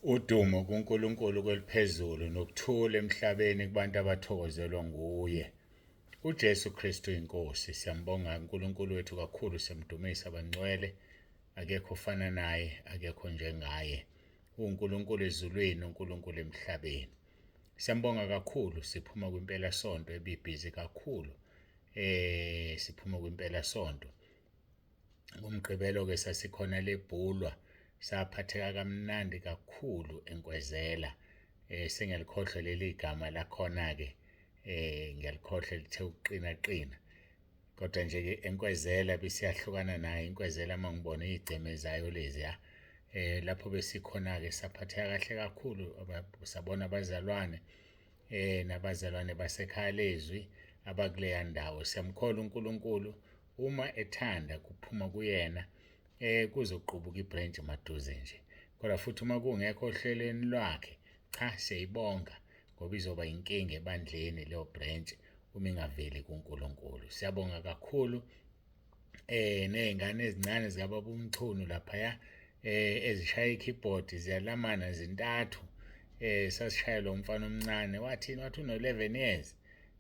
Udumo kuNkulunkulu kweliphezulu nokuthula emhlabeni kubantu abathokozelwa nguye. UJesu Kristu inkosi. Siyambonga uNkulunkulu wethu kakhulu, siyamdumisa bangcwele. Akekho ofana naye, akekho njengaye. UNkulunkulu ezulwini, uNkulunkulu emhlabeni. Siyambonga kakhulu, siphuma kwimpela sonto ebibhizi kakhulu. Siphuma kwimpela sonto. NgoMgqibelo-ke sasikhona lebhulwa, saphatheka kamnandi kakhulu eNkwezela. Sengiyalikhohlwa leli gama lakhona-ke, ngiyalikhohlwa lithe ukuqina qina. Kodwa nje-ke eNkwezela besiyahlukana nayo iNkwezela uma ngibona iy'gceme zayo leziya. Lapho besikhona-ke saphatheka kahle kakhulu, sabona abazalwane nabazalwane basekhaya lezwi abakuleya ndawo. Siyamkholwa uNkulunkulu uma ethanda kuphuma kuyena kuzoqubuka ibranch maduze nje. Kodwa futhi uma kungekho ohlelweni lwakhe, cha, siyayibonga ngoba izoba inkinga ebandleni leyo branch uma ingaveli kuNkulunkulu. Siyabonga kakhulu nezingane ezincane zikababa uMchunu laphaya ezishaya ikeyboard ziyalamana zintathu. Sasishaya lo mfana omncane, wathini, wathi uno-11 years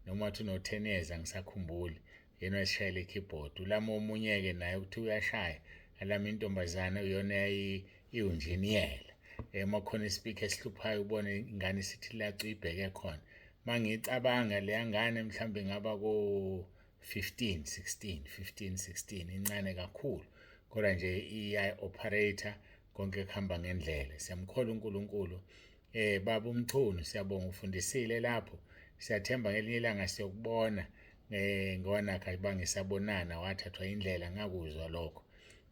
noma wathi uno-10 years, angisakhumbuli. Yena wayesishayela i-keyboard. Ulama omunye-ke naye ukuthi uyashaya, alama intombazane uyona iwunjiniyela. Uma khona ispeaker esihluphayo ubone ingane isithi lacu ibheke khona. Uma ngiyicabanga leya ngane mhlawumbe ingaba ko-15 16 15 16, incane kakhulu, kodwa nje iya-operate konke kuhamba ngendlela. Siyamkholwa uNkulunkulu. Baba uMchunu, siyabonga, ufundisile lapho. Siyathemba ngelinye ilanga siyokubona, ngoba nakho bangisabonana, wathathwa indlela, ngakuzwa lokho.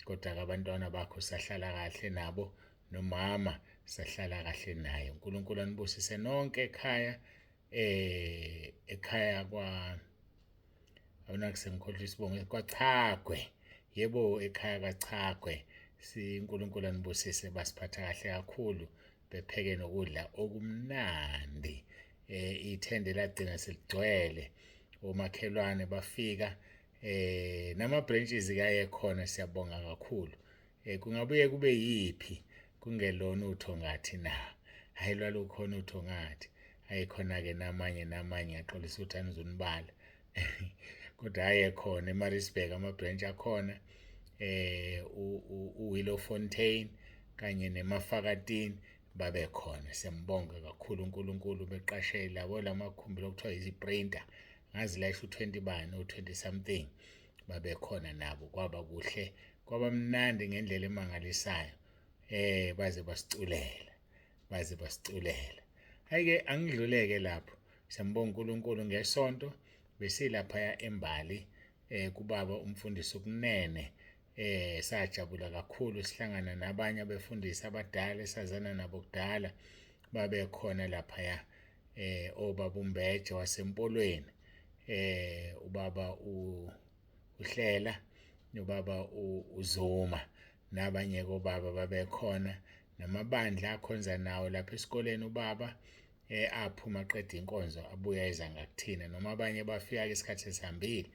Kodwa-ke abantwana bakho sahlala kahle nabo, nomama sahlala kahle naye. uNkulunkulu anibusise nonke ekhaya, ekhaya kwa awunakuse ngikhohlwa isibongo, kwaChagwe. Yebo, ekhaya kaChagwe. Si uNkulunkulu anibusise, basiphatha kahle kakhulu, bepheke nokudla okumnandi. Ithende lagcina seligcwele, omakhelwane bafika, nama branches kaye khona. Siyabonga kakhulu. Kungabuye kube yipi kungelona uThongathi na? Hayi, lwalukhona uThongathi, ayikhona ke namanye namanye, ngiyaxolisa ukuthi anizonibala, kodwa aye khona eMaritzburg ama branch akhona, uWillowfontein kanye neMafakatini babe khona. Siyambonga kakhulu uNkulunkulu, beqashe labo lamakhumbi lokuthiwa iziprinter, ngazi layisha u20 bani, u20 something, babe khona nabo. Kwaba kuhle, kwaba mnandi ngendlela emangalisayo. Baze basiculela, baze basiculela. Hayi-ke, angidluleke lapho. Siyambonga uNkulunkulu. Ngesonto besilapha embali kubaba umfundisi ukunene. Sajabula kakhulu sihlangana nabanye abefundisi abadala esazana nabo kudala, babe khona laphaya, obaba uMbeje waseMpolweni, ubaba uHlela, nobaba uZuma, nabanye kobaba babekhona, namabandla akhonza nawo lapha esikoleni. Ubaba aphuma aqeda inkonzo, abuya eza ngakuthina, noma abanye bafika isikhathi sesihambile,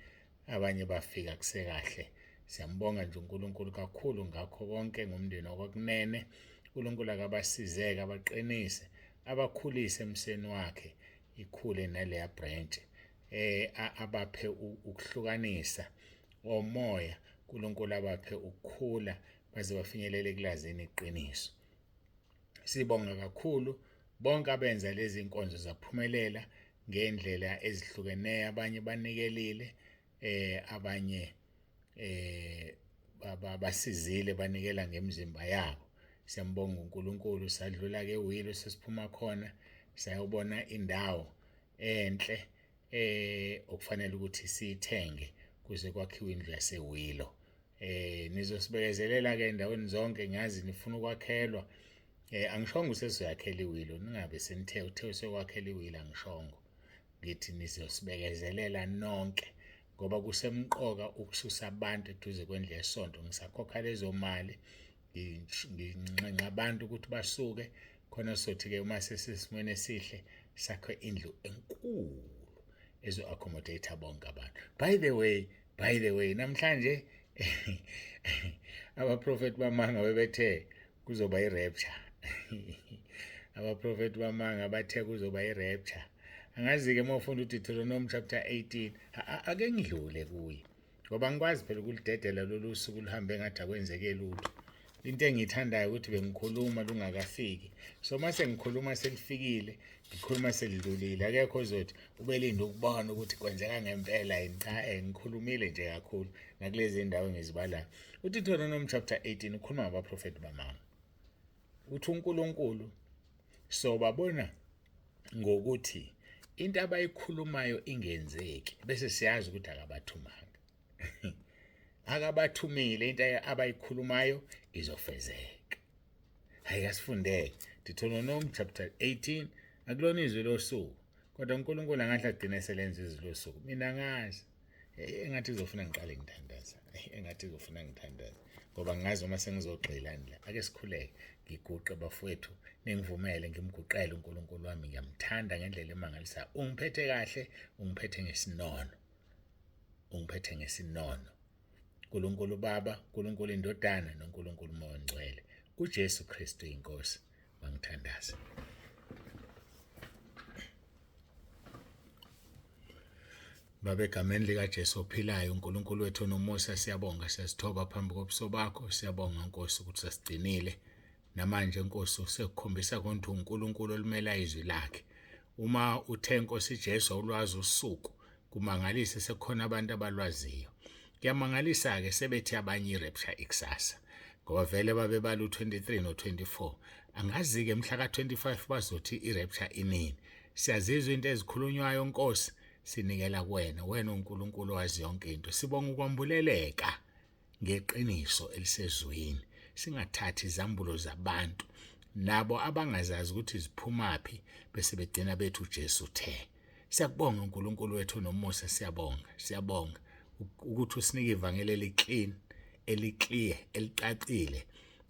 abanye bafika kusekahle. Siyambonga nje uNkulunkulu kakhulu ngakho konke ngomndeni wakwaKunene. uNkulunkulu akabasizeke, abaqinise, abakhulise emseni wakhe, ikhule naleya branch, abaphe ukuhlukanisa omoya. uNkulunkulu abaphe ukukhula baze bafinyelele ekulazini iqiniso. Sibonga kakhulu bonke abenza lezi nkonzo zaphumelela ngendlela ezihlukeneyo. Abanye banikelile, abanye basizile, banikela ngemizimba yabo. Siyambonga uNkulunkulu. Sadlula ke Willow, sesiphuma khona sayobona indawo enhle okufanele ukuthi siyithenge kuze kwakhiwe indlu yaseWillow. Nizosibekezelela ke endaweni zonke, ngazi nifuna ukwakhelwa. Angishongo sesoyakhela iWillow, ningabe senithe uthe usekwakhela iWillow, angishongo. Ngithi nizosibekezelela nonke ngoba kusemqoka ukususa abantu eduze kwendlu yesonto. Ngisakhokha lezo mali, nginxenxa abantu ukuthi basuke khona, sothi-ke uma sesisimweni esihle sakhe indlu enkulu ezo-accommodate bonke abantu. By the way, by the way, namhlanje abaprofeti bamanga bebethe kuzoba i-rapture. Abaprofethi bamanga bathe kuzoba i-rapture. Angazi-ke uma ufunda uDeuteronomy chapter 18, ake ngidlule kuye ngoba ngikwazi phela ukulidedela lolu suku luhambe ngathi akwenzeke lutho. Into engiyithandayo ukuthi bengikhuluma lungakafiki, so uma sengikhuluma selifikile, ngikhuluma selidlulile, akekho ozothi ubelinde ukubona ukuthi kwenzeka ngempela yini. Cha, ngikhulumile nje kakhulu nakulezi ndawo engizibalayo. UDeuteronomy chapter 18 ukhuluma ngabaprofethi bamanga. Uthi uNkulunkulu sobabona ngokuthi into abayikhulumayo ingenzeki, bese siyazi ukuthi akabathumanga. Akabathumile, into abayikhulumayo izofezeka. Hayi, kasifundeke Deuteronomy chapter 18. Akulona izwi losuku, kodwa uNkulunkulu angahle agcine selenza izwi losuku, mina ngazi. Engathi kuzofuna ngiqale ngithandaza, engathi kuzofuna ngithandaza, ngoba ngazi uma sengizogxila la. Ake sikhuleke, ngiguqe bafowethu, ningivumele ngimguqele uNkulunkulu wami. Ngiyamthanda ngendlela emangalisayo, ungiphethe kahle, ungiphethe ngesinono, ungiphethe ngesinono. uNkulunkulu Baba, uNkulunkulu iNdodana noNkulunkulu Moya oNgcwele, uJesu Kristu inkosi. Mangithandaze. Baba, egameni likaJesu ophilayo, uNkulunkulu wethu onomusa, siyabonga, siyazithoba phambi kobuso bakho. Siyabonga Nkosi ukuthi sasigcinile namanje Nkosi, usekukhombisa konke uNkulunkulu olimela izwi lakhe. Uma uthe Nkosi Jesu awulwazi usuku, kumangalise sekukhona abantu abalwaziyo. Kuyamangalisa-ke sebethi abanye i-rapture ikusasa, ngoba vele babebala u-23 no-24. Angazi-ke mhla ka-25 bazothi i-rapture inini. Siyazizwa into ezikhulunywayo Nkosi, sinikela kuwena, wena uNkulunkulu owazi yonke into. Sibonga ukwambuleleka ngeqiniso elisezwini, singathathi izambulo zabantu nabo abangazazi ukuthi ziphumaphi, bese begcina bethi uJesu uthe. Siyakubonga uNkulunkulu wethu nomusa, siyabonga, siyabonga ukuthi usinike ivangeli eli-clean, eli-clear, elicacile,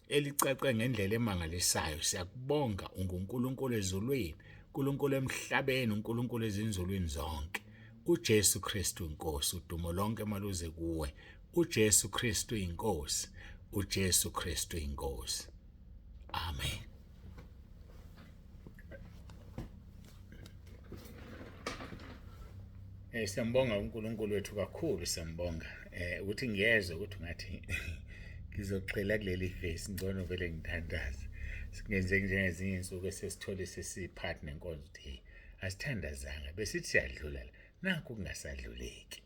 elicace ngendlela emangalisayo. Siyakubonga, unguNkulunkulu ezulwini, uNkulunkulu emhlabeni, uNkulunkulu ezinzulwini zonke. uJesu Kristu inkosi, udumo lonke maluze kuwe. uJesu Kristu inkosi, uJesu Kristu inkosi. Amen. Siyambonga uNkulunkulu wethu kakhulu, siyambonga. Ukuthi ngiyezwa ukuthi ngathi ngizogxila kuleli vesi, ngcono vele ngithandaze. Singenzeki njengezinye insuku esesithole sesiphathi nenkonzo ukuthi hey, asithandazanga besithi siyadlula la, nakhu kungasadluleki.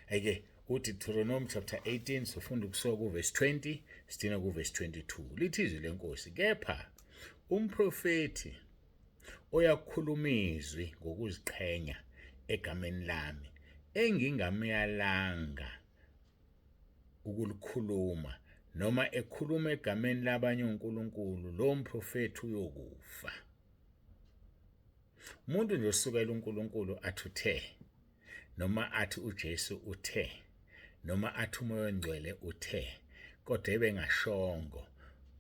Ake uthi Deuteronomy chapter 18, sifunda ukusuka kuverse 20 sidina kuverse 22. Lithi izwi lenkosi, kepha umprofethi oyakukhuluma izwi ngokuziqhenya egameni lami, engingamyalanga ukulikhuluma, noma ekhuluma egameni labanye onkulunkulu, lowo mprofethi uyokufa. Umuntu nje osukela uNkulunkulu athi uthe, noma athi uJesu uthe, noma athi uMoya oNgcwele uthe, kodwa ebengashongo,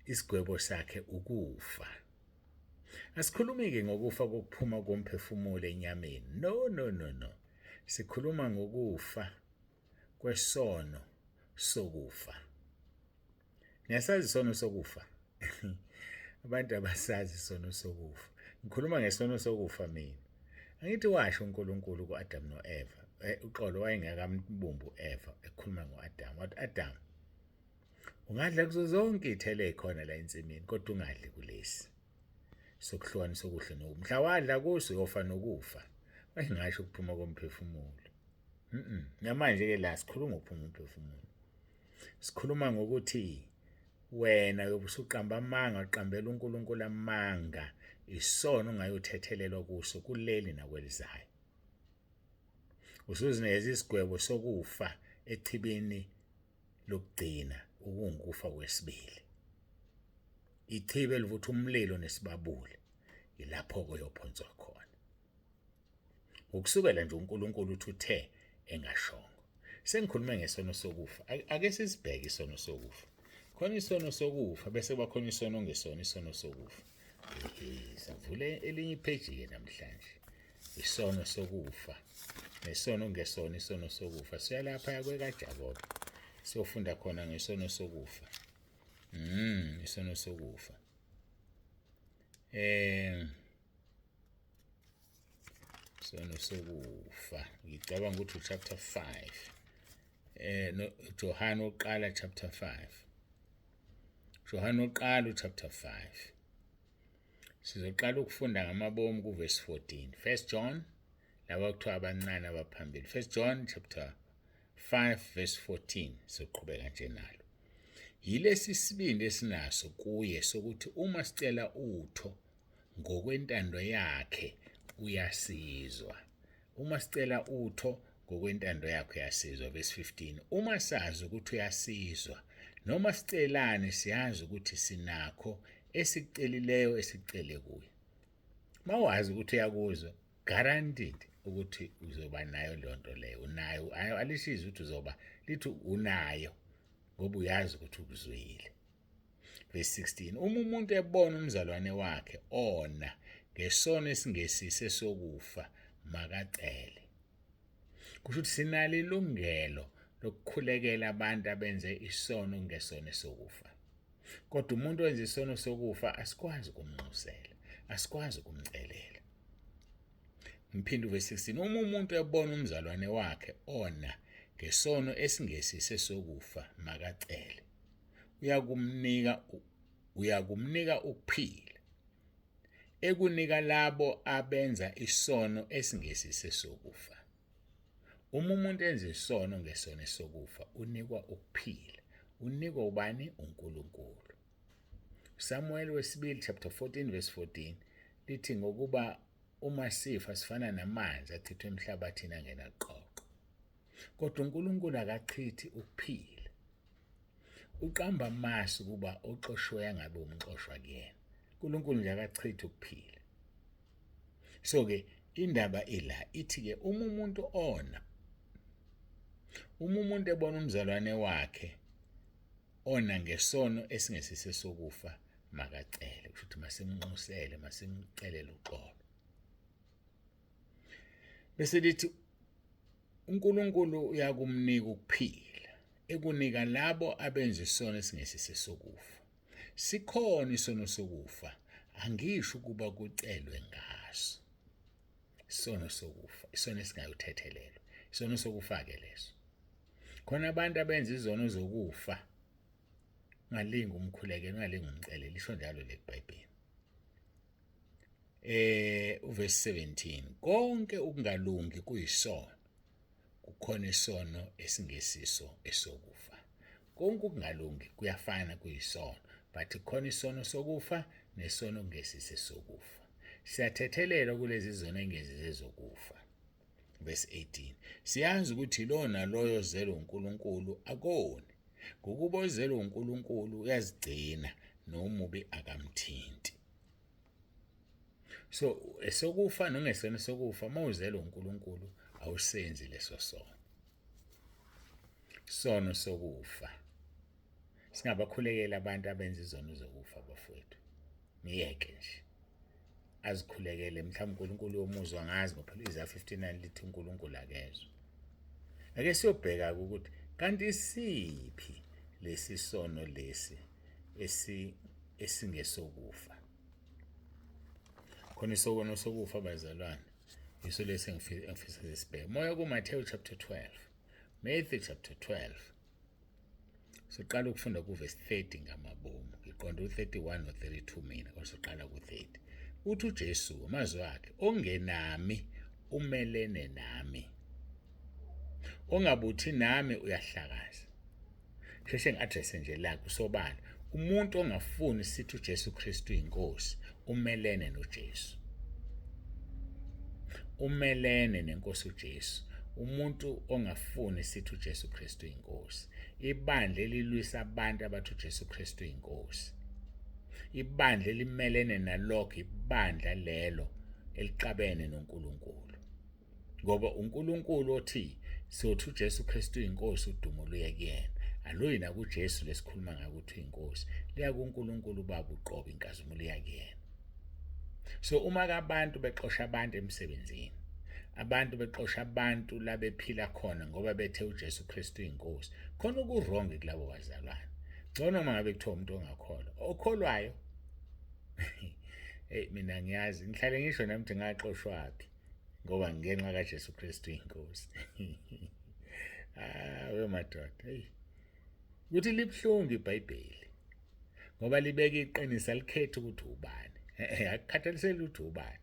isigwebo sakhe ukufa. Asikhulumi-ke ngokufa kokuphuma komphefumulo enyameni. No, no, no, no. Sikhuluma ngokufa kwesono sokufa. Niyasazi isono sokufa? Abantu abasazi isono sokufa. Ngikhuluma ngesono sokufa mina. Angithi washo uNkulunkulu ku-Adam no-Eva, uxolo wayengakambumbi u-Eva, ekhuluma ngo-Adam. Wathi, Adam, ungadla kuzo zonke iy'thelo ey'khona la ensimini, kodwa ungadli kulesi sokuhlukanisa okuhle nokubi. Mhla wadla kuso uyofa nokufa. Wayengasho ukuphuma komphefumulo. Namanje-ke la sikhuluma ngokuphuma umphefumulo. Sikhuluma ngokuthi wena uyobe usuqamba amanga, uqambela uNkulunkulu amanga, isono ongayothethelelwa kuso kuleli nakwelizayo. Usuzinikeza isigwebo sokufa echibini lokugcina, okungukufa kwesibili. Ichibi elivutha umlilo nesibabule, yilapho-ke uyophonswa khona. Ngokusukela nje uNkulunkulu uthi uthe engashongo. Sengikhulume ngesono sokufa. Ake sisibheke isono sokufa. Khona isono sokufa bese kuba khona isono ongesona isono sokufa. Savule elinye ipheji-ke namhlanje. Isono sokufa nesono ongesona isono sokufa. Siya lapha kwekaJakobe. Siyofunda khona ngesono sokufa. Isono sokufa. Isono sokufa, ngicabanga ukuthi uchapter 5, no, Johane oqala chapter 5, Johane oqala uchapter 5. Sizoqala ukufunda ngamabomu kuverse 14. First John, laba kuthiwa abancane abaphambili. First John chapter 5 verse 14, sizoqhubeka nje nalo. Yilesi sibindi esinaso kuye sokuthi uma sicela utho ngokwentando yakhe uyasizwa. Uma sicela utho ngokwentando yakhe uyasizwa. Verse 15, uma sazi ukuthi uyasizwa noma sicelani, siyazi ukuthi sinakho esikucelileyo esicele kuye. Mawazi ukuthi uyakuzwa, guaranteed ukuthi uzoba nayo leyo nto leyo. Unayo, alishizi ukuthi uzoba, lithi unayo ngoba uyazi ukuthi ukuzwile. Verse 16, uma umuntu ebona umzalwane wakhe ona ngesono esingesise sokufa, makacele. Kusho ukuthi sinalo ilungelo lokukhulekela abantu abenze isono ngesono sokufa. Kodwa umuntu owenza isono sokufa asikwazi ukumnxusela, asikwazi ukumcelela. Ngiphinde uverse 16, uma umuntu ebona umzalwane wakhe ona ngesono esingesise sokufa, makacele, uyakumnika ukuphila, ekunika labo abenza isono esingesise sokufa. Uma umuntu enza isono ngesono sokufa, unikwa ukuphila. Unikwa ubani? uNkulunkulu. Samuel wesibili chapter 14 verse 14 lithi, ngokuba uma sifa sifana namanzi achithwe emhlabathini angenaqoqo. Kodwa uNkulunkulu akachithi ukuphila. Uqamba amasu kuba oxoshiwe angabe umxoshwa kuyena. uNkulunkulu nje akachithi ukuphila. So ke indaba ila ithi ke, uma umuntu ona, uma umuntu ebona umzalwane wakhe ona ngesono esingesise sokufa, makacele. Kusho ukuthi masimnxusele, masimcelele uxolo. Bese lithi uNkulunkulu uyakumnika ukuphila, ekunika labo abenza isono esingesise sokufa. Sikhona isono sokufa, angisho ukuba kucelwe ngaso. Isono sokufa, isono esingayothethelelwa, isono sokufa ke leso. Khona abantu abenza izono zokufa, ungalingi umkhulekele, ungalingi umcelele, lisho njalo le Bhayibheli. Uverse 17, konke ukungalungi kuyisono, kukhona isono esingesiso esokufa. Konke ukungalungi kuyafana, kuyisono, but kukhona isono sokufa nesono kungesiso sokufa. Siyathethelelwa kulezi zono engezizo zokufa. Verse 18, siyazi ukuthi lo naloyo ozelwe uNkulunkulu akoni, ngokuba ozelwe uNkulunkulu uyazigcina, nomubi akamthinti. So esokufa nongesona sokufa, mawuzelwe uNkulunkulu awusenzi leso sono. Sono sokufa, singabakhulekela abantu abenza izono zokufa, bafowethu. Niyeke nje azikhulekele, mhlawumbe uNkulunkulu uyomuzwa ngazi, ngoba phela Isaiah 59 lithi uNkulunkulu akezwe. Ake siyobheka ukuthi kanti isiphi lesi sono lesi esingesokufa. Khona isono sokufa, bazalwane, yiso lesi engifisa sisibheke. Moya kuMathewu chapter 12, Matthew chapter 12. Siqala ukufunda kuverse 30 ngamabomu. Ngiqonda u31 no32 mina, kodwa siqala ku30. Uthi uJesu, amazwi akhe, ongenami umelene nami, ongabuthi nami uyahlakaza. Sheshe ngi-address nje la kusobala, umuntu ongafuni sithi uJesu Kristu inkosi umelene noJesu, umelene nenkosi uJesu. Umuntu ongafuni sithi uJesu Kristu inkosi, ibandla elilwisa abantu abathi uJesu Kristu inkosi, ibandla elimelene nalokho, ibandla lelo elixabene noNkulunkulu, ngoba uNkulunkulu othi sothi uJesu Kristu inkosi, udumo luye kuyena, aluyi nakuJesu lesikhuluma ngako ukuthi inkosi, liya kuNkulunkulu uBaba uqobo, inkazimulo iya kuyena. So uma abantu bexosha abantu emsebenzini, abantu bexosha abantu la bephila khona ngoba bethe uJesu Kristu inkosi, khona okuwrong kulabo bazalwane. Ngcono uma ngabe kuthiwa umuntu ongakholwa, okholwayo. Hey, mina ngiyazi, ngihlale ngisho nami ukuthi ngaxoshwaphi, ngoba ngenxa kaJesu Kristu inkosi. Ah, we madoda, hey, ukuthi libuhlungu iBhayibheli ngoba libeka iqiniso, alikhethi ukuthi ubani, akukhathaliseki ukuthi ubani.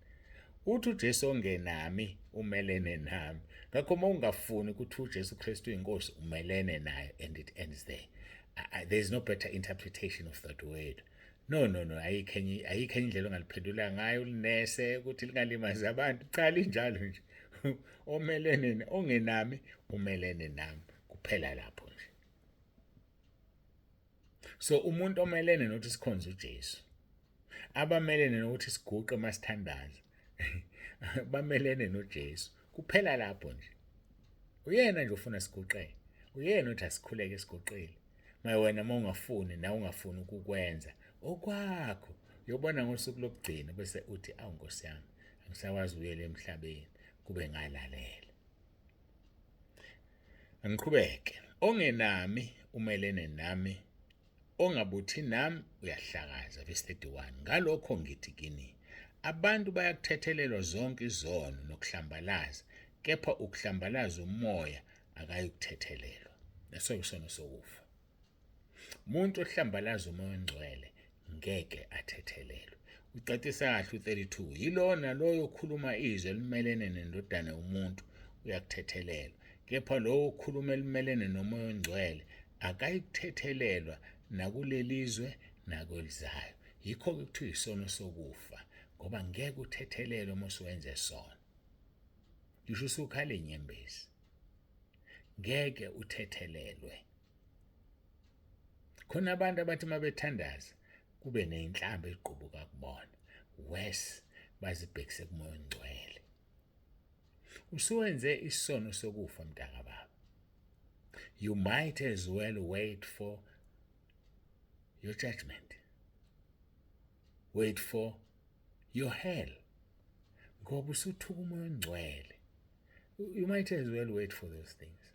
Uthi uJesu, "Ongenami umelene nami." Ngakho uma ungafuni ukuthi uJesu Kristu inkosi, umelene naye, and it ends there. There is no better interpretation of that word. No, no, no, ayikho enye, ayikho enye indlela ongaliphendula ngayo ulinese ukuthi lingalimazi abantu. Cha, linjalo nje, omelene, ongenami umelene nami, kuphela lapho nje. So umuntu omelene nokuthi sikhonze uJesu, abamelene nokuthi siguqe masithandaza, bamelene noJesu, kuphela lapho nje. Uyena nje ufuna siguqe, uyena uthi asikhuleke siguqile. Maye wena uma ungafuni, nawe ungafuni ukukwenza okwakho, uyobona ngosuku lokugcina bese uthi, "Awu Nkosi yami, angisakwazi ukuyela emhlabeni kube ngalalela." Angiqhubeke. Ongenami umelene nami, ongabuthi nami uyahlakaza. Verse 31: Ngalokho ngithi kini, abantu bayakuthethelelwa zonke izono nokuhlambalaza, kepha ukuhlambalaza umoya akayikuthethelelwa. Leso isono sokufa. Umuntu ohlambalaza umoya ongcwele ngeke athethelelwe. Ucacisa kahle u-32: Yilona loyo okhuluma izwi elimelene nendodana yomuntu uyakuthethelelwa, kepha lowo okhuluma elimelene nomoya ongcwele akayikuthethelelwa nakulelizwe nakwelizayo. Yikho-ke kuthiwa isono sokufa, ngoba ngeke uthethelelwe uma usuwenze sona. Ngisho usukhala inyembezi, ngeke uthethelelwe. Khona abantu abathi uma bethandaza kube ney'nhlamba ey'qubuka kubona, worse bazibhekise kumoya ongcwele. Usuwenze isono sokufa, mntakababa. You might as well wait for your judgment, wait for your hell, ngoba usuthuka umoya ongcwele. You might as well wait for those things.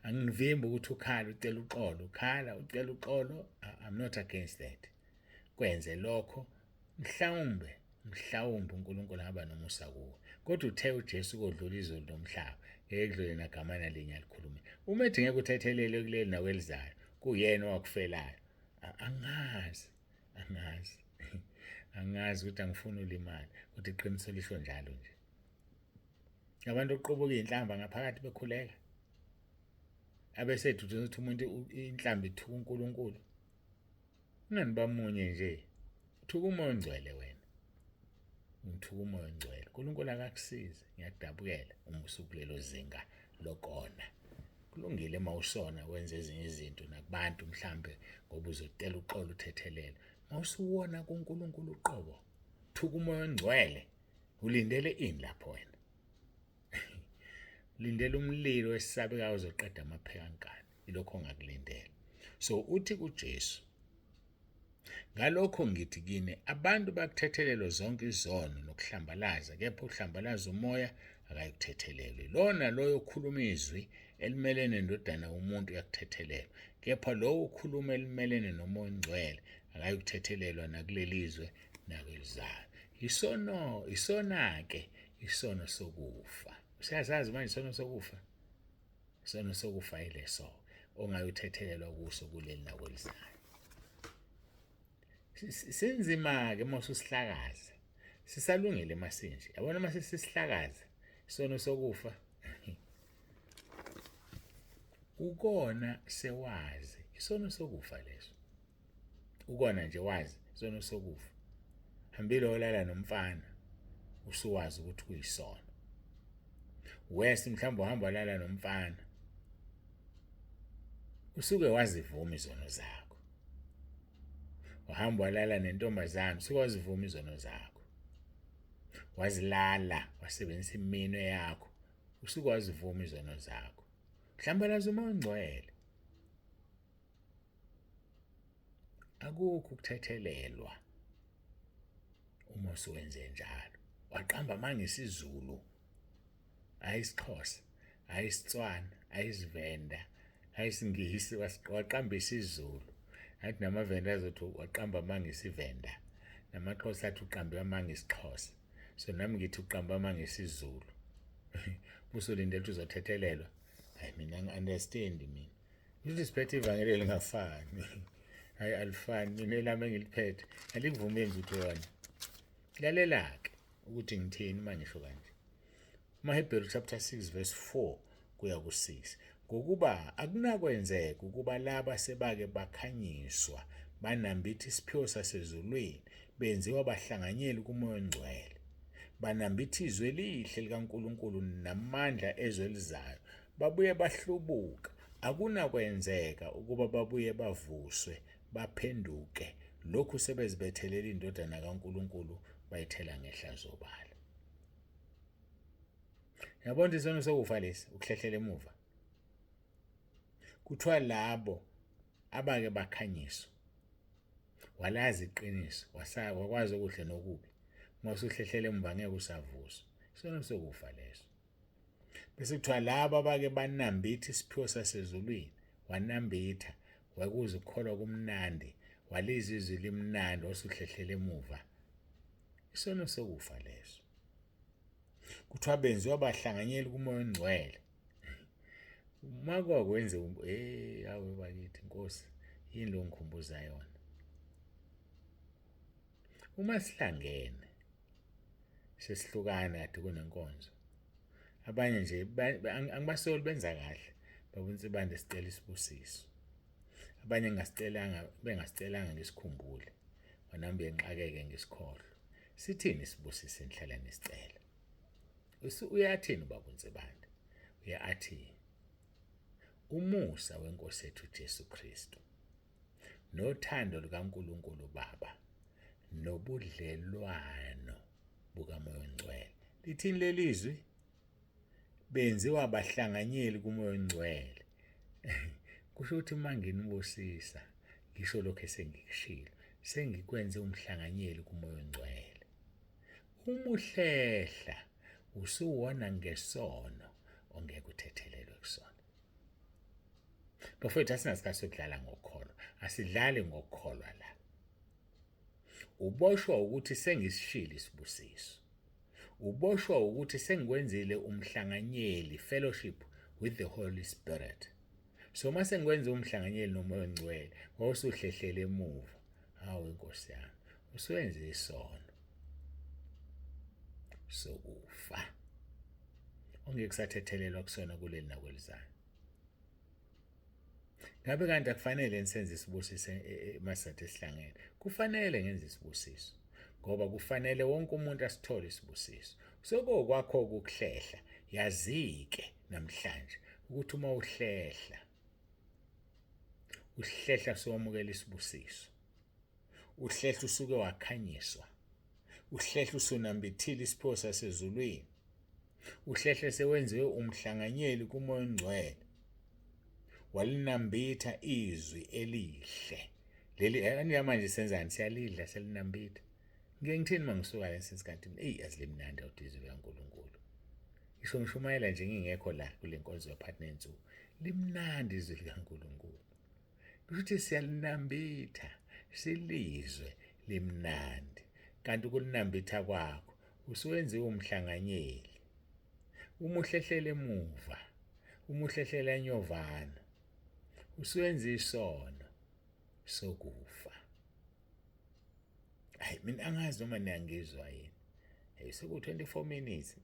Angivimbi ukuthi ukhala ucela uxolo, ukhala ucela uxolo, I'm not against that. Kwenze lokho, mhlawumbe, mhlawumbe uNkulunkulu angaba nomusa kuwe. Kodwa uthe uJesu, kodlula izulu nomhlaba, ngeke kudlule nagamana linye alikhulume. Uma ethi ngeke uthethelele kuleli nakwelizayo, kuyena owakufelayo, angazi, angazi, angazi ukuthi angifuni ulimala, kodwa iqiniso lisho njalo nje. Abantu oqubuka iy'nhlamba ngaphakathi bekhuleka, abesethu ukuthi umuntu inhlamba ithuka uNkulunkulu. Ungani bamunye nje, uthuka umoya ongcwele wena, ngithuka umoya ongcwele. uNkulunkulu akakusize, ngiyakudabukela uma usukulelo zinga lokona. Kulungile uma usona wenza ezinye izinto nakubantu mhlambe ngoba uzocela uxolo uthethelelo. Uma usuwona kuNkulunkulu uqobo, thuka umoya ongcwele, ulindele ini lapho wena? Lindela umlilo esabekayo ozoqeda amaphekankani, ilokho ongakulindela. So uthi kuJesu, "Ngalokho ngithi kini, abantu bakuthethelelwa zonke izono nokuhlambalaza, kepha uhlambalaza umoya akayikuthethelelwa. Lona loyo okhuluma izwi elimelene nendodana yomuntu uyakuthethelelwa, kepha lowo okhuluma elimelene nomoya ongcwele akayikuthethelelwa nakuleli zwe nakwelizayo." Isono, isona-ke isono sokufa. Usiyazazi manje isono sokufa? Isono sokufa yileso ongayuthethelelwa kuso kuleli nakwelizayo. Sinzima-ke uma ususihlakaza, sisalungile masinje, yabona, uma sesihlakaza isono sokufa, ukona sewazi isono sokufa leso. Ukona nje wazi isono sokufa. Hambile olala nomfana, usuwazi ukuthi kuyisono. Wesi mhlawumbe uhamba walala nomfana, usuke wazivuma izono zakho. Wahamba walala nentombazane, usuke wazivuma izono zakho. Wazilala, wasebenzisa iminwe yakho, usuke wazivuma izono zakho. Hlambalaza umoya ongcwele, akukho ukuthethelelwa uma usuwenze njalo. Waqamba amanga isiZulu, hayi isiXhosa, hayi isiTswana, hayi isiVenda, hayi isiNgisi, waqamba isiZulu. Athi namaVenda azothi waqamba amanga isiVenda. NamaXhosa athi uqambe amanga isiXhosa. So nami ngithi uqamba amanga isiZulu. Usulindele ukuthi uzothethelelwa. Hayi mina ngi-understand mina. Ukuthi siphethe ivangeli elingafani. Hayi alifani, mina elami engiliphethe alikuvumeli ukuthi wona. Lalela-ke ukuthi ngithini uma ngisho kanje. AmaHebheru chapter 6 verse 4 kuya ku-6. Ngokuba akunakwenzeka ukuba laba sebake bakhanyiswa banambitha isiphiwo sasezulwini benziwa bahlanganyeli kuMoya oNgcwele banambitha izwi elihle likaNkulunkulu namandla ezwe elizayo babuye bahlubuka akunakwenzeka ukuba babuye bavuswe baphenduke lokhu sebezibethelela indodana kaNkulunkulu bayithela ngehlazo obala. Yabona ukuthi isono sokufa lesi ukuhlehlela emuva. Kuthiwa labo abake bakhanyiswa walazi iqiniso wasaka wakwazi okuhle nokubi uma usuhlehlela emuva ngeke usavuswa isono sokufa leso. Bese kuthiwa labo abake banambitha isiphiwo sasezulwini wanambitha wakuze ukukholwa kumnandi walizwa izwi limnandi wasuhlehlela emuva isono sokufa leso. Kuthiwa benziwa bahlanganyeli kuMoya oNgcwele. Uma kwakwenze hey awe bakithi Nkosi yini lo ngikhumbuza yona. Uma sihlangene sesihlukana kade kunenkonzo. Abanye nje angibasoli benza kahle baba uNsibande sicela isibusiso. Abanye ngasicelanga bengasicelanga ngisikhumbule. Nami bengixakeke ngisikhohlwe. Sithini isibusiso enihlala nisicela? Uyathini ubaba uNsibande? Uye athi umusa wenkosi yethu Jesu Kristu nothando lukaNkulunkulu Baba nobudlelwano bukaMoya oNgcwele. Lithini lelizwi? Benziwa abahlanganyeli kuMoya oNgcwele. Kusho ukuthi uma nginibusisa ngisho lokho esengikushilo, sengikwenze umhlanganyeli kuMoya oNgcwele. Uma uhlehla usuwona ngesono ongeke uthethelelwe kusona. Bafowethu asinasikhathi sokudlala ngokukholwa, asidlali ngokukholwa la. Uboshwa ukuthi sengisishilo isibusiso. Uboshwa ukuthi sengikwenzile umhlanganyeli, fellowship with the Holy Spirit. So uma sengikwenze umhlanganyeli noMoya oNgcwele, wawusuhlehlele emuva. Hawu inkosi yami, usuwenze isono sokufa. Ongeke kusathethelelwa kusona kuleli nakwelizayo. Ngabe kanti akufanele nisenze isibusiso masithathe esihlangene? Kufanele ngenze isibusiso ngoba kufanele wonke umuntu asithole isibusiso. Sekukwakho ukuhlehla, yazike namhlanje ukuthi uma uhlehla uhlehla sowamukela isibusiso. Uhlehla usuke wakhanyiswa. Uhlehla usunambithile isiphiwo sasezulwini. Uhlehle sewenziwe umhlanganyeli kuMoya oNgcwele. Walinambitha izwi elihle. Leli eh, manje senzani siyalidla siyalinambitha. Ngike ngithini uma ngisuka la sithi eyi azilimnandi awuthi izwi likaNkulunkulu. Ngisho ngishumayela nje ngingekho la kule nkonzo yaphakathi nensuku. Limnandi izwi likaNkulunkulu. Kusho ukuthi siyalinambitha silizwe limnandi. Kanti ukulinambitha kwakho usuwenziwe umhlanganyeli. Uma uhlehlela emuva, uma uhlehlela enyovana, usuwenza isono sokufa. Hayi mina angazi noma niyangizwa yini. Hey seku 24 minutes.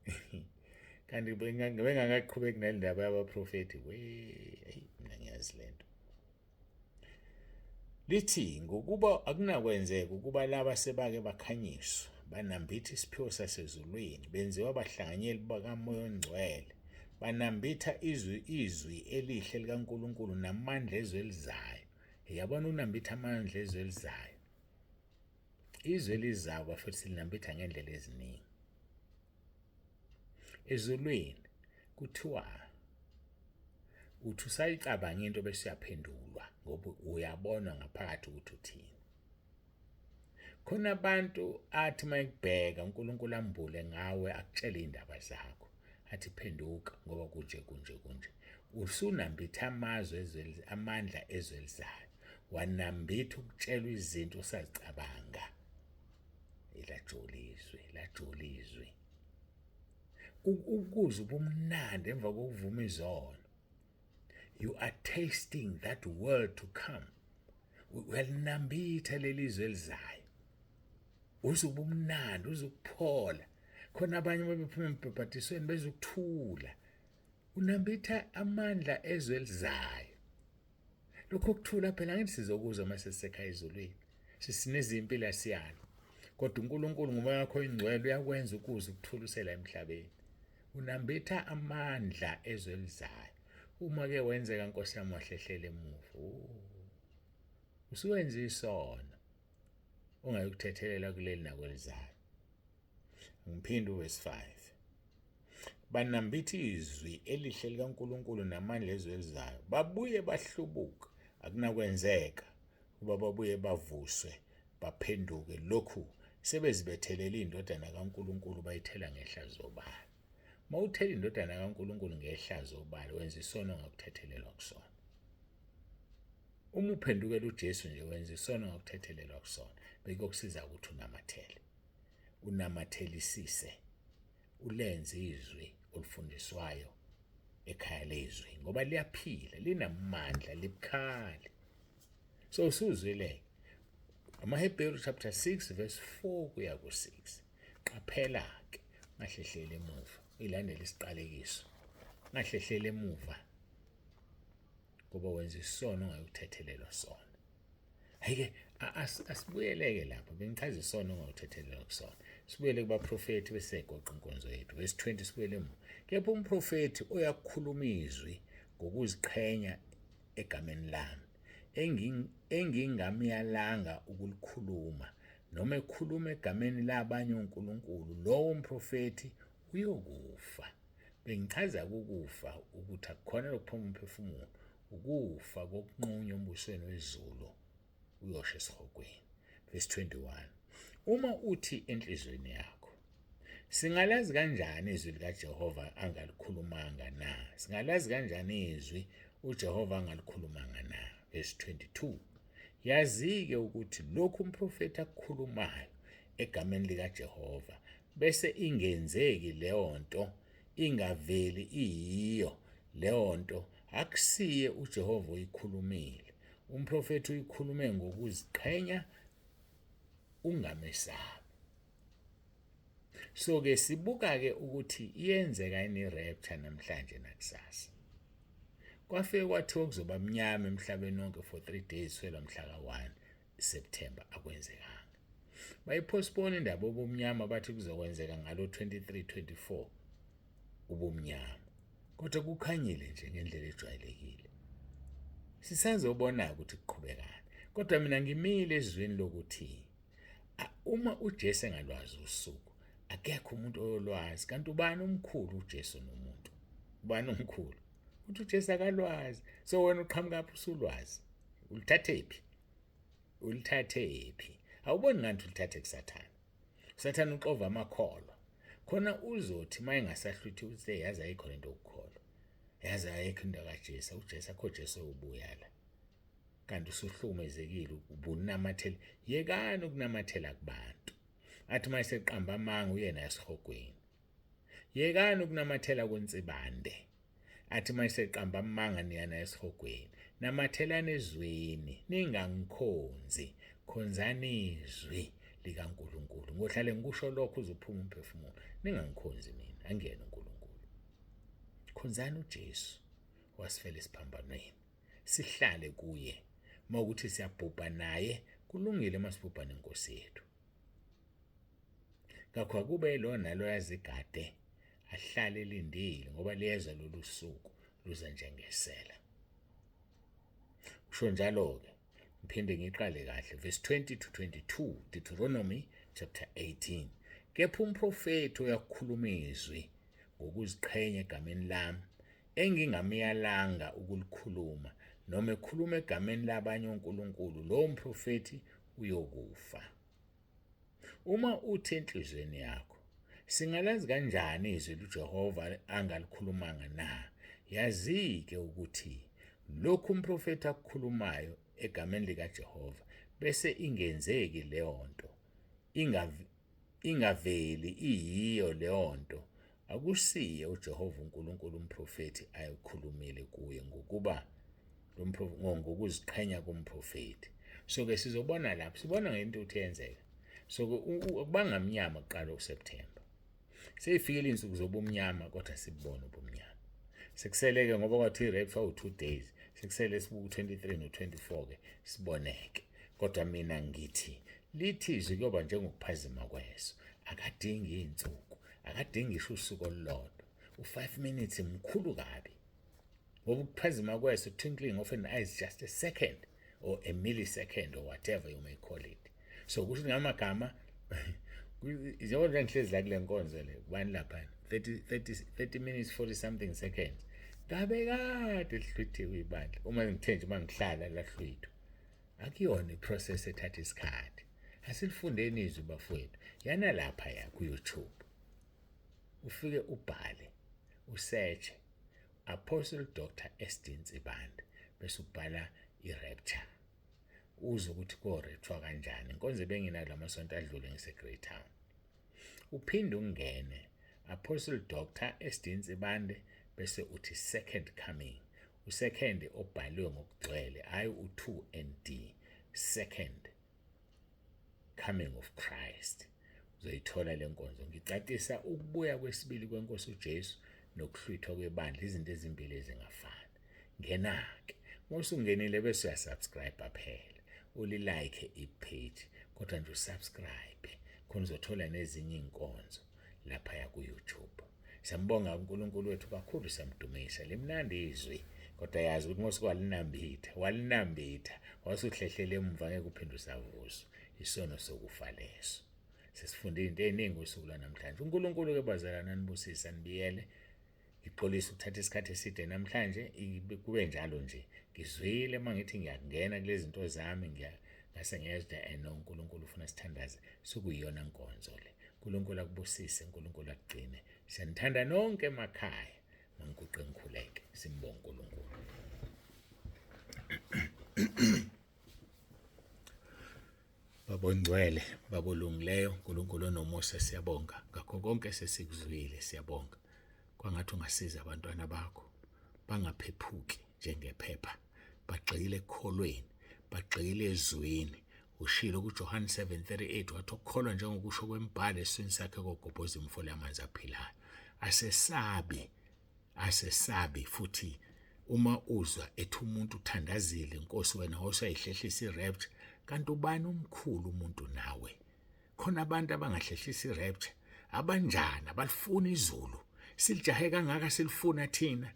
Kanti bengangaqhubeki nalendaba yabaprofeti. We, hey mina ngiyazi lento. Lithi ngokuba akunakwenzeka ukuba laba sebake bakhanyiswa banambitha isiphiwo sasezulwini benziwa abahlanganyeli bakaMoya oNgcwele banambitha izwi izwi elihle likaNkulunkulu namandla ezwe elizayo. Yabona unambitha amandla ezwe elizayo. Izwe elizayo bafethu silinambitha ngendlela eziningi. Ezulwini kuthiwa uthi usayicabanga into bese uyaphendulwa ngoba uyabona ngaphakathi ukuthi uthini. Khona abantu athi uma ekubheka uNkulunkulu ambule ngawe akutshele iy'ndaba zakho athi phenduka ngoba kunje kunje kunje. Usunambitha amazwe amandla ezwe elizayo, wanambitha ukutshelwa izinto osazicabanga. Elajula izwi, lajula izwi. Ukuzwa ubumnandi emva kokuvuma izono. You are tasting that world to come. Uyalinambitha leli zwe elizayo. Uzwe ubumnandi, uzwe ukuphola. Khona abanye babephuma embhabhadisweni bezwe ukuthula. Unambitha amandla ezwe elizayo. Lokho kuthula phela ngithi sizokuzwa uma sesisekhaya ezulwini. Sisinezimpi la siyalo. Kodwa uNkulunkulu ngomoya wakho oyingcwele uyakwenza ukuze ukuthulusela emhlabeni. Unambitha amandla ezwe elizayo. Uma ke wenzeka Nkosi yami wahlehlela emuva. Oh. Usuwenza isono ongayikuthethelela kuleli nakwelizayo. Ngiphinde uvesi 5. Banambitha izwi elihle likaNkulunkulu namandla ezwe elizayo. Babuye bahlubuka. Akunakwenzeka ukuba babuye bavuswe baphenduke lokhu sebezibethelele indodana kaNkulunkulu bayithela ngehlazo obala. Uma uthela indodana kaNkulunkulu ngehlazo obala wenza isono ongakuthethelelwa kusona. Uma uphendukela uJesu nje wenza isono ongakuthethelelwa kusona. Bekuyokusiza ukuthi unamathele. Unamathelisise ulenze izwi olifundiswayo ekhaya lezwi ngoba liyaphila linamandla libukhali. So usuzwile amaHebheru chapter 6 verse 4 kuya ku-6. Qaphela ke ungahlehleli emuva uyilandele isiqalekiso. Ungahlehleli emuva ngoba wenza isono ongayukuthethelelwa sona. Hayi-ke asibuyeleke lapho bengichaza isono ongawuthethelelwa kusona. Sibuyele kubaprofethi bese siyayigoqa inkonzo yethu. Verse 20 sibuyele emuva. Kepha umprofethi oyakukhuluma izwi ngokuziqhenya egameni lami engingamyalanga ukulikhuluma noma ekhuluma egameni labanye onkulunkulu, lowo mprofethi uyokufa. Bengichaza ukufa ukuthi akukhona lokuphuma umphefumulo, ukufa kokunqunywa embusweni wezulu uyosha esihogweni. Verse 21. Uma uthi enhliziyweni yakho, singalazi kanjani izwi likaJehova angalikhulumanga na? Singalazi kanjani izwi uJehova angalikhulumanga na? Verse 22. Yazi-ke ukuthi lokhu umprofethi akukhulumayo egameni likaJehova bese ingenzeki leyo nto, ingaveli iyiyo leyo nto, akusiye uJehova oyikhulumile. Umprofethi uyikhulume ngokuziqhenya, ungamesabi. So ke sibuka ke ukuthi iyenzeka yini rapture namhlanje nakusasa. Kwafike kwathiwa kuzoba mnyama emhlabeni wonke for 3 days swela mhla ka-1 September, akwenzekanga. Bayipostpone indaba obumnyama bathi kuzokwenzeka ngalo 23 24 ubumnyama. Kodwa kukhanyile nje ngendlela ejwayelekile. Sisazobona ukuthi kuqhubekani. Kodwa mina ngimile ezwini lokuthi uma uJesu engalwazi usuku, akekho umuntu oyolwazi. Kanti ubani omkhulu, uJesu nomuntu? Ubani omkhulu? Uthi uJesu akalwazi. So wena uqhamuka phi usulwazi? Ulithathephi? Ulithathephi? Awuboni ngathi ulithathe kuSathane? uSathane uxova amakholwa. Khona uzothi uma engasahlwithi uthi yazi ayikho lento yokukholwa. Yazi ayikho into kaJesu, uJesu akho Jesu ubuya la. Kanti usuhlukumezekile ubunamathela. Yekani ukunamathela kubantu. Athi uma eseqamba amanga uyena esihogweni. Yekani ukunamathela kuNsibande. Athi uma eseqamba amanga niyana esihogweni. Namathelani ezwini, ningangikhonzi, khonzani izwi likaNkulunkulu. Ngohlale ngikusho lokho uze uphume umphefumulo. Ningangikhonzi mina, angiyena uNkulunkulu. Khonzani uJesu wasifela esiphambanweni. Sihlale kuye. Uma ukuthi siyabhubha naye, kulungile uma sibhubha nenkosi yethu. Ngakho akube yilo nalo yazigade ahlale elindile ngoba liyeza lolu suku luza njengesela. Usho njalo-ke, ngiphinde ngiqale kahle, verse 20 to 22, Deuteronomy chapter 18. Kepha umprofethi oyakukhuluma izwi ngokuziqhenya egameni lami, engingamyalanga ukulikhuluma, noma ekhuluma egameni labanye onkulunkulu, lowo mprofethi uyokufa. Uma uthi enhliziyweni yakho, singalazi kanjani izwi luJehova angalikhulumanga na? Yazi-ke ukuthi lokhu umprofethi akukhulumayo egameni likaJehova bese ingenzeki leyo nto, ingaveli iyiyo leyo nto, akusiye uJehova uNkulunkulu umprofethi ayekhulumile kuye, ngokuba ngokuziqhenya komprofethi. So-ke sizobona lapho, sibona ngento ukuthi yenzeka. So-ke akubanga mnyama kuqala uSeptember. Seyifikile iy'nsuku zobumnyama kodwa sibubona ubumnyama. Sekuseleke ngoba kwathiwa i-rapture u-2 days, sekusele sibuka u-23 no-24 ke siboneke. Kodwa mina ngithi lithi izwi kuyoba njengokuphazima kweso. Akadingi iy'nsuku, akadingi ngisho usuku olulodwa. U-5 minutes mkhulu kabi. Ngoba ukuphazima kweso, twinkling of an eye, is just a second or a millisecond or whatever you may call it. So kusho ngamagama, njengoba nje ngihlezi la kule nkonzo le, kubani lapha 30 30 30 minutes 40 something seconds, ngabe kade lihlwithiwe ibandla. Uma ngithe nje uma ngihlala lahlwithwa, akuyona iprocess ethatha isikhathi. Asilifundeni izwi bafowethu. Yana lapha ya ku-YouTube, ufike ubhale, usearch Apostle Dr SD Nsibande, bese ubhala i-rapture, uzwe ukuthi ko-rapture kanjani. Inkonzo ebenginayo lamasonto adlule ngise-Greytown. Uphinde ungene Apostle Dr SD Nsibande, bese uthi second coming, usecond obhaliwe ngokugcwele, hayi u2 and D, second coming of Christ. Uzoyithola le nkonzo ngicacisa ukubuya kwesibili kwenkosi uJesu nokuhlwithwa kwebandla, izinto ezimbili ezingafani. Ngena-ke, uma usungenile bese uyasubscribe phela, ulilike ipage, kodwa nje usubscribe khona uzothola nezinye iy'nkonzo laphaya ku-YouTube. Siyambonga uNkulunkulu wethu kakhulu, siyamdumisa. Limnandi izwi, kodwa yazi ukuthi ngosuke walinambitha, walinambitha, wasuhlehlela emuva, ngeke uphinde usavuswa. Isono sokufa leso. Sesifunde izinto ey'ningi usuku lwanamhlanje. uNkulunkulu-ke bazalwane anibusise, anibiyele. Ngixolisa ukuthatha isikhathi eside namhlanje, kube njalo nje. Ngizwile uma ngithi ngiyangena kulezi zinto zami, ngase ngiyezwa eno uNkulunkulu ufuna sithandaze, sukuyiyona nkonzo le. uNkulunkulu akubusise, uNkulunkulu akugcine. Siyanithanda nonke emakhaya. Mangiguqe ngikhuleke, simbonge uNkulunkulu. Baba ongcwele, Baba olungileyo, uNkulunkulu onomusa, siyabonga ngakho konke sesikuzwile, siyabonga. Kwangathi ungasiza abantwana bakho bangaphephuki njengephepha, bagxile ekukholweni, bagxile ezwini. Ushilo kuJohane 7:38 wathi okukholwa njengokusho kwembhalo esiswini sakhe kogobhoza imifula yamanzi aphilayo. Asesabi, asesabi futhi uma uzwa ethi umuntu uthandazile, Nkosi wena wawusayihlehlisa i-rapture, kanti ubani omkhulu umuntu nawe? Khona abantu abangahlehlisa i-rapture abanjani, abalifuni izulu, silijahe kangaka silifuna thina.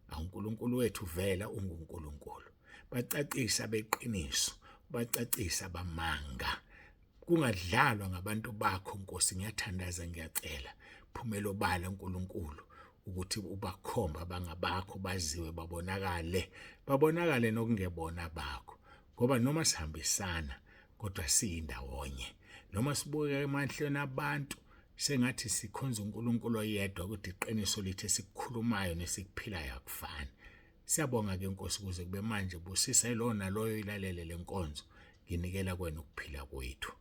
AwuNkulunkulu wethu vela unguNkulunkulu. Bacacisa beqiniso, bacacisa bamanga. Kungadlalwa ngabantu bakho Nkosi, ngiyathandaza, ngiyacela. Phumela obala uNkulunkulu ukuthi ubakhomba abangabakho, baziwe, babonakale, babonakale nokungebona bakho. Ngoba noma sihambisana kodwa siyindawonye, noma sibukeka emahlweni abantu sengathi sikhonza uNkulunkulu oyedwa, kodwa iqiniso lithi esikukhulumayo nesikuphilayo akufani. Siyabonga ke Nkosi kuze kube manje, busisa yilowo naloyo ilalele lenkonzo. Nginikela kwena ukuphila kwethu.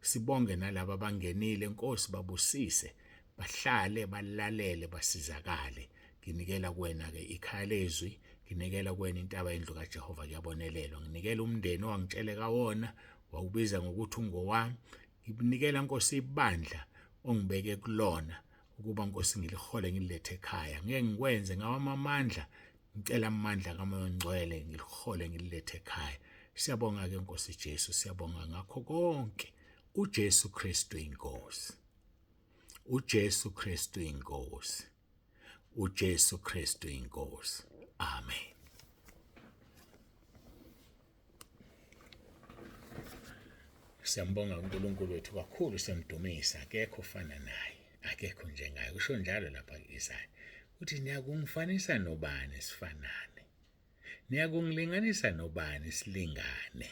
Sibonge nalabo abangenile Nkosi, babusise, bahlale balalele, basizakale. Nginikela kuwena ke ikhaya lezwi, nginikela kuwena intaba yendlu kaJehova kuyabonelelwa. Nginikela umndeni owangitsheleka wona, wawubiza ngokuthi ungowami. Nginikela Nkosi ibandla ongibeke kulona ukuba Nkosi ngilihole ngililethe ekhaya. Ngeke ngikwenze ngawami amandla, ngicela amandla kaMoya oNgcwele ngilihole ngililethe ekhaya. Siyabonga ke Nkosi Jesu, siyabonga ngakho konke. uJesu Kristu inkosi. uJesu Kristu inkosi. uJesu Kristu inkosi. Amen. Siyambonga uNkulunkulu wethu kakhulu, siyamdumisa, akekho ofana naye, akekho njengaye. Kusho njalo lapha ku-Isaya. Uthi niyakungifanisa nobani sifanane? Niyakungilinganisa nobani silingane?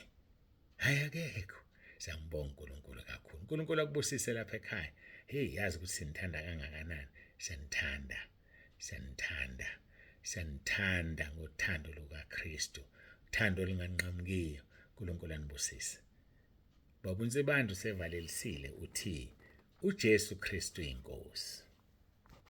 Hayi akekho. Siyambonga uNkulunkulu kakhulu. uNkulunkulu akubusise lapha ekhaya. Hey, yazi ukuthi sinithanda kangakanani. Siyanithanda. Siyanithanda. Siyanithanda ngothando lukaKristu. Uthando olunganqamukiyo. uNkulunkulu anibusise. Baba uNsibande usevalelisile uthi uJesu Kristu inkosi.